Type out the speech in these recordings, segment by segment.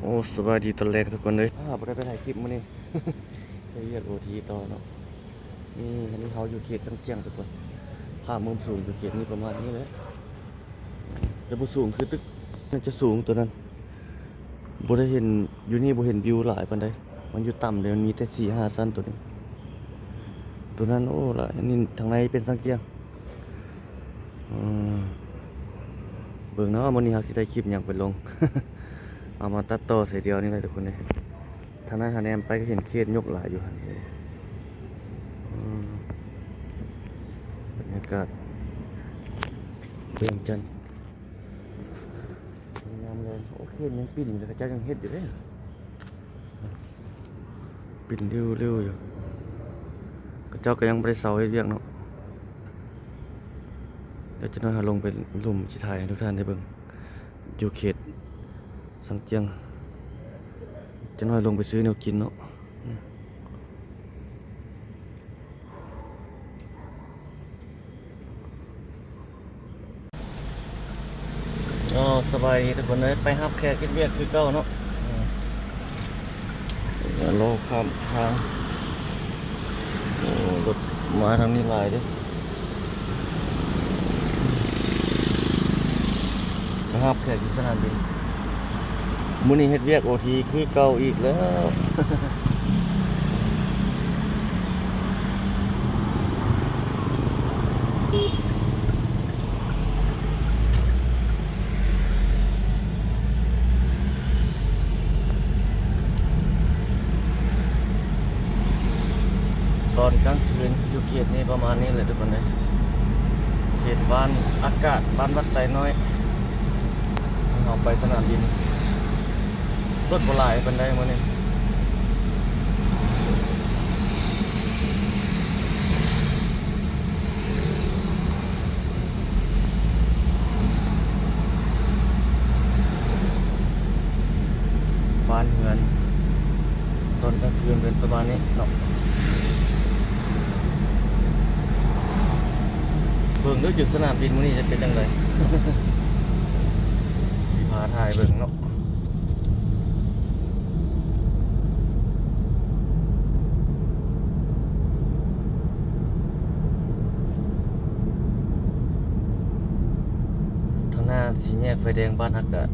ໂອ້ ສະບາຍດີຕອນແລງທຸກຄົນເອີຍ. ອາ ບໍ່ໄດ້ໄປຖ່າຍຄລິບມື້ນີ້ ໄປວຽກໂອທີຕໍ່ເນາະ. ນີ້ ອັນນີ້ເຮົາຢູ່ເຂດຊາງຈຽງທຸກຄົນ. ພາບມຸມສູງຢູ່ເຂດນີ້ປະມານນີ້ແຫຼະ ແຕ່ບໍ່ສູງຄືຕຶກ ມັນຈະສູງໂຕນັ້ນ. ບໍ່ໄດ້ເຫັນ ຢູ່ນີ້ບໍ່ເຫັນວິວຫຼາຍປານໃດ ມັນຢູ່ຕ່ຳເດ້ ມັນມີແຕ່ສີ່ຫ້າຊັ້ນໂຕນີ້ ໂຕນັ້ນ. ໂອ້ ຫຼາຍ ອັນນີ້ທາງໃນເປັນຊາງຈຽງ. ອືມ ເບິ່ງເນາະ ມື້ນີ້ເຮົາຊິໄດ້ຄລິບຫຍັງໄປລົງ ເອົາມາຕັດຕໍ່ໃສ່ດຽວນີ້ແຫຼະທຸກຄົນເອີຍ. ທາງນັ້ນຫາແນມໄປກໍເຫັນເຂດຍົກຫຼາຍຢູ່ຫັ້ນ. ອືມ ບັນຍາກາດວຽງຈັນ ຍາມແລງ. ໂອ້ ເຂດຍັງປິ່ນຢູ່ເດ້ ເຂົາເຈົ້າຍັງເຮັດຢູ່ເດ້. ປິ່ນລິ້ວໆຢູ່ ເຂົາເຈົ້າກໍຍັງບໍ່ໄດ້ເຊົາເຮັດວຽກເນາະ. ດຽວຈັກໜ້ອຍເຮົາລົງໄປລຸ່ມ ຊິຖ່າຍໃຫ້ທຸກທ່ານໄດ້ເບິ່ງ ຢູ່ເຂດຊາງຈຽງ. ຈັກໜ້ອຍລົງໄປຊື້ແນວກິນເນາະ. ອໍ ສະບາຍດີທຸກຄົນເອີຍ ໄປຮັບແຂກເຮັດວຽກຄືເກົ່າເນາະ. ອືມ ລໍຂ້າມທາງ. ໂອ້ ລົດມາທາງນີ້ຫຼາຍເດ້. ໄປຮັບແຂກຢູ່ສະໜາມບິນ. ມື້ນີ້ເຮັດວຽກໂອທີຄືເກົ່າອີກແລ້ວ. ຕອນກາງຄືນຢູ່ເຂດນີ້ປະມານນີ້ແຫຼະທຸກຄົນເອີຍ ເຂດບ້ານອາກາດ ບ້ານວັດໄຕນ້ອຍ. ເຮົາໄປສະໜາມບິນ ລົດບໍ່ຫຼາຍປານໃດມື້ນີ້. ບ້ານເຮືອນຕອນກາງຄືນເປັນປະມານນີ້ເນາະ. ເບິ່ງເດີ້ ຢູ່ສະໜາມບິນມື້ນີ້ຈະເປັນຈັ່ງໃດ ຊິພາຖ່າຍເບິ່ງເນາະ. ທາງໜ້າສີ່ແຍກໄຟແດງບ້ານອາກາດ.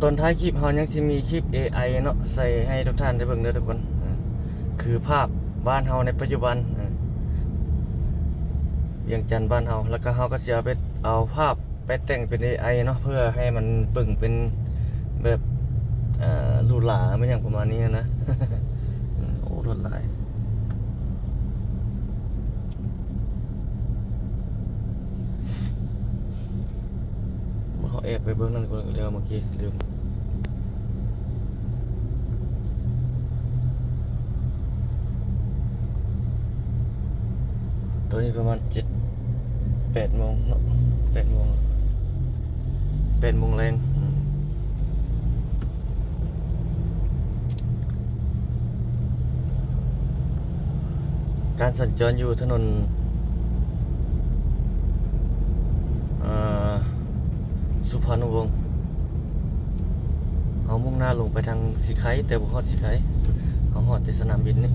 ຕອນທ້າຍຄລິບເຮົາຍັງຊິມີຄລິບເອໄອເນາະ ໃສ່ໃຫ້ທຸກທ່ານໄດ້ເບິ່ງເດີ້ທຸກຄົນ. ເອີ ຄືພາບບ້ານເຮົາໃນປັດຈຸບັນ ເອີ ວຽງຈັນບ້ານເຮົາ ແລ້ວກໍເຮົາກໍຊິເອົາໄປ ເອົາພາບໄປແຕ່ງເປັນເອໄອເນາະ ເພື່ອໃຫ້ມັນເບິ່ງເປັນແບບ ເອີ ຫຼູຫຼາ ແມ່ນຫຍັງປະມານນີ້ນະ. ໂອ້ ລົດຫຼາຍ. ເຮົາແອບໄປເບິ່ງນັ້ນກ່ອນກໍແລ້ວ ເມື່ອກີ້ລືມ. ຕອນນີ້ປະມານເຈັດ ແປດໂມງເນາະ ແປດໂມງ ແປດໂມງແລງ. ອືມ ການສັນຈອນຢູ່ຖະໜົນ ເອີ ສຸພານຸວົງ ເຮົາມຸ່ງໜ້າລົງໄປທາງສີໄຄ ແຕ່ບໍ່ຮອດສີໄຄ ເຮົາຮອດແຕ່ສະໜາມບິນນີ້.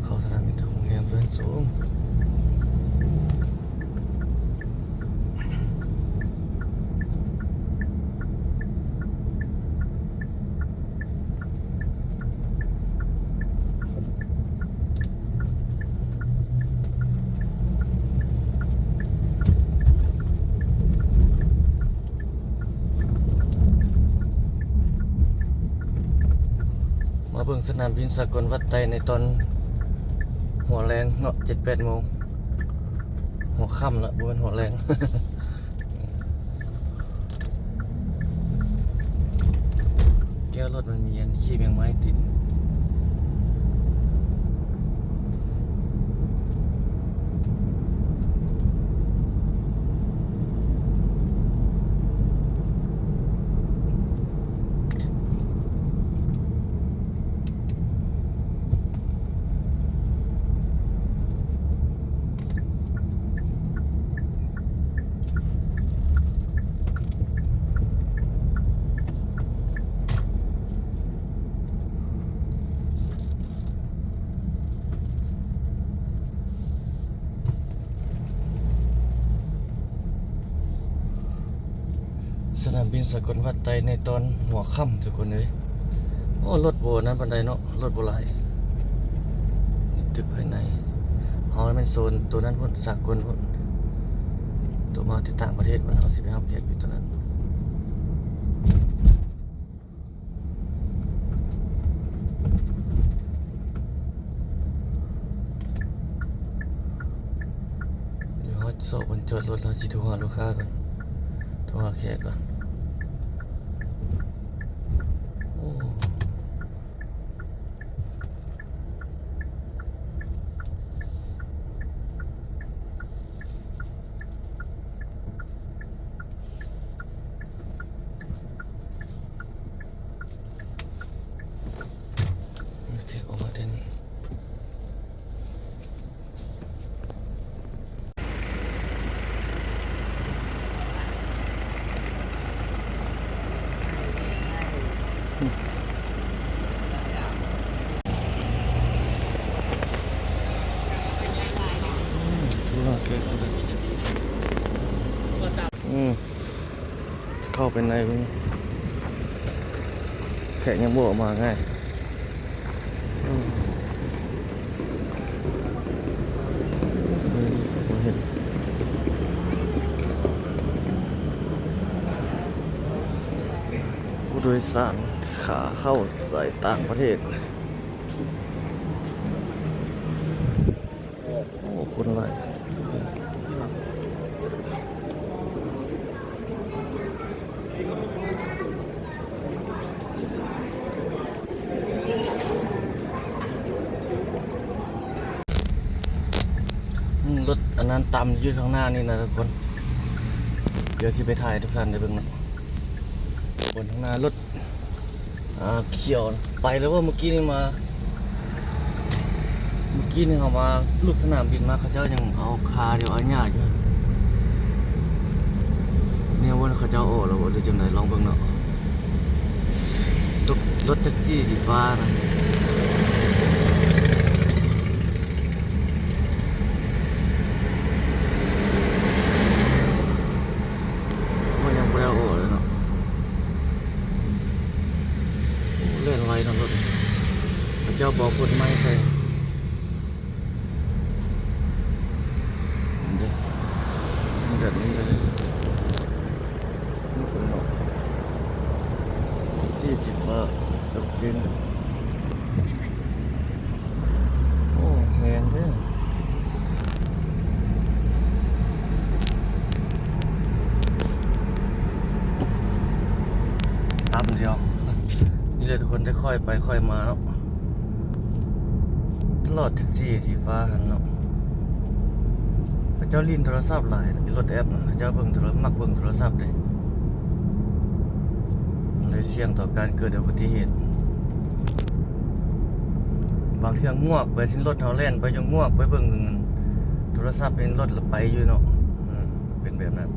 ເຂົ້າສະຖານບິນໂຮງແຮມສ່ວນສູງ. ເ ມາເບິ່ງສະໜາມບິນສາກົນວັດໄຕໃນຕອນຫົວແລງເນາະ ເຈັດແປດໂມງ ຫົວຄ່ຳລະ ບໍ່ແມ່ນຫົວແລງ. ແກ້ວລົດມັນມີອັນຂີ້ແມງໄມ້ຕິດ. ສະໜາມບິນສາກົນວັດໄຕໃນຕອນຫົວຄ່ຳ ທຸກຄົນເອີຍ. ໂອ້ ລົດບໍ່ນັ້ນປານໃດເນາະ ລົດບໍ່ຫຼາຍ. ນີ້ຕຶກພາຍໃນ ເຮົາແມ່ນໂຊນໂຕນັ້ນພຸ້ນ ສາກົນພຸ້ນ ໂຕມາແຕ່ຕ່າງປະເທດພຸ້ນ ເຮົາຊິໄປຮັບແຂກຢູ່ໂຕນັ້ນ. ດຽວເຮົາຊອກບ່ອນຈອດລົດ ເຮົາຊິໂທຫາລູກຄ້າກ່ອນ ໂທຫາແຂກກ່ອນ. ໂອ້ ເທກອອກມາແຕ່ນີ້. ອືມ ໂທຫາແຂກ ອືມ ເຂົ້າໄປໃນເບິ່ງ ແຂກຍັງບໍ່ອອກມາງ່າຍ. ອືມ ເອີ ກໍບໍ່ເຫັນ ຜູ້ໂດຍສານຂາເຂົ້າສາຍຕ່າງປະເທດ. ໂອ້ ຄົນຫຼາຍ ອືມ ລົດອັນນັ້ນຕຳຢູ່ທາງໜ້ານີ້ນະທຸກຄົນ ດຽວຊິໄປຖ່າຍໃຫ້ທຸກທ່ານໄດ້ເບິ່ງເນາະ ບົນທາງໜ້າລົດ ອ່າ ຂຽວໄປແລ້ວວ່າ ເມື່ອກີ້ນີ້ມາ ເມື່ອກີ້ນີ້ເຮົາມາລຸກສະໜາມບິນມາ ເຂົາເຈົ້າຍັງເອົາຄາດຽວອາຍາຢູ່ ແນວວ່າເຂົາເຈົ້າອອກແລ້ວບໍ່ ຫຼືຈັ່ງໃດ ລອງເບິ່ງເນາະ ລົດ ລົດແທັກຊີສີຟ້ານະ. ໂອ້ຍ ຍັງບໍ່ໄດ້ເອົາອອກເລີຍເນາະ ໂອ້ ແລ່ນໄວເນາະລົດ ເຂົາເຈົ້າບໍ່ເອົາຄົນໃໝ່ໃສ່ ເດ້ ແບບນີ້ເລີຍ. ນີ້ເປັນເນາະ ແທັກຊີສີຟ້າ ຈັບເກງ ໂອ້ ແຮງເດ້ ຕຳດຽວ ນີ້ແຫຼະທຸກຄົນ ໄດ້ຄ່ອຍໄປຄ່ອຍມາເນາະ. ຕະຫຼອດແທັກຊີສີຟ້າຫັ້ນເນາະ ເຂົາເຈົ້າຫຼິ້ນໂທລະສັບຫຼາຍ ລົດແອັບນະ ເຂົາເຈົ້າເບິ່ງໂທລະ ມັກເບິ່ງໂທລະສັບເດ້ ມັນເລີຍສ່ຽງຕໍ່ການເກີດອຸບັດຕິເຫດ. ບາງເທື່ອງວກໄປ ເຊັ່ນລົດເຮົາແລ່ນໄປ ຍັງງວກໄປເບິ່ງໂທລະສັບໃນລົດລະໄປຢູ່ເນາະ ເປັນແບບນັ້ນ.